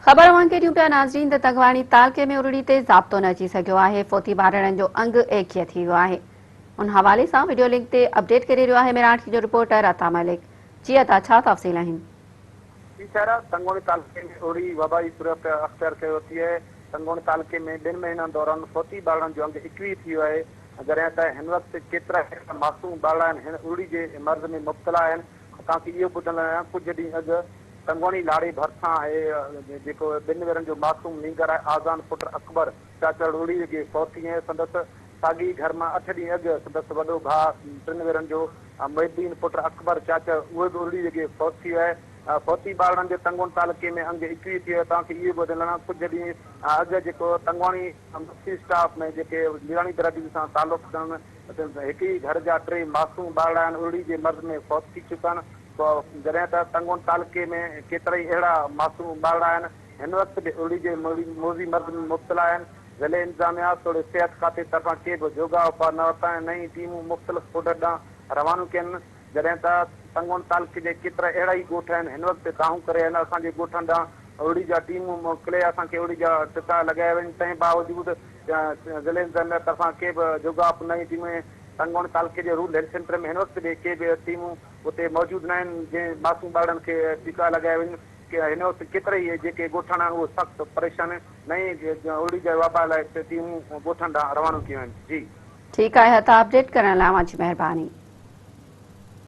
خبر اوهان کي ڏيون پيا ناظرين ته تنگواڻي تعلقي ۾ ارڙي تي ضابطو نه اچي سگهيو آهي فوتي ٻارڙن جو انگ 21 ٿي ويو آهي ان حوالي سان وڊيو لنڪ تي اپڊيٽ ڪري رهيو آهي ميراٺي جو رپورٽر عطا ملڪ جي عطا ڇا تفصيل آهن. جي سائره تنگواڻي تعلقي ۾ ارڙي وبائي صورت اختيار ڪيو ورتي آهي تنگواڻي تعلقي ۾ ٻن مهينن دوران فوتي ٻارڙن جو انگ 21 ٿي ويو آهي جڏهن ته هن وقت ڪيترا اهڙا معصوم ٻارڙا آهن هن ارڙي جي مرض ۾ مبتلا آهن توهان کي اهو ٻڌڻ لاء آهيان ڪجهه ڏينهن اڳ تنگواڻي لاڙي ڀرسان آهي جيڪو ٻن ورهين جو معصوم نينگر آهي آذان پٽ اڪبر چاچڙ روڙي وگهي فوت ٿي ۽ سندس ساڳي ئي گهر مان اٺ ڏينهن اڳ سندس وڏو ڀاء ٽن ورهين جو محي الدين پٽ اڪبر چاچڙ اهو به ارڙي وگهي فوت ٿي ويو آهي فوتي ٻارڙن جو تنگوڻ تعلقي ۾ انگ 21 ٿي ويو آهي توهان کي اهو به ٻڌڻ لاء ڪجهه ڏينهن اڳ جيڪو تنگواڻي مڪسي اسٽاف ۾ جيڪي ميراڻي برادري سان تعلق رکندڙ هڪ ئي گهر جا ٽي معصوم ٻارڙا آهن ارڙي جي مرض ۾ فوت ٿي چڪا آهن جڏهن ته تنگون تعلقي ۾ ڪيترائي اهڙا معصوم ٻارڙا آهن هن وقت به ارڙي جي موذي مرض ۾ مبتلا آهن، ضلعي انتظاميا توڙي صحت کاتي طرفان ڪي به جوڳا اپاء نه ورتا ۽ نه ئي ٽيمون مختلف ڳوٺن ڏانهن روانيون ڪين، جڏهن ته تنگون تعلقي جي ڪيترا اهڙا ئي ڳوٺ آهن هن وقت دانهون ڪري آهن اسان جي ڳوٺن ڏانهن ارڙي جا ٽيمون موڪلي اسان کي ارڙي جا ٽڪا لڳايا وڃن تنهن باوجود ضلعي انتظاميا طرفان ڪي به جوڳا اپاء نه ئي ٽيمون تنگون تعلقي جي رورل هيلٿ سينٽر ۾ هن وقت به ڪي به ٽيمون اتي موجود ناهن جنهن معصوم ٻارڙن کي ٽيڪا لڳايا وڃن هن وقت ڪيترائي جيڪي ڳوٺاڻا آهن اهي سخت پريشان آهن نئين ارڙي جي وبا لاء ٽيمون ڳوٺن ڏانهن روانيون ڪيون آهن جي. ٺيڪ آهي عطا اپڊيٽ ڪرڻ لاء اوهان جي مهرباني.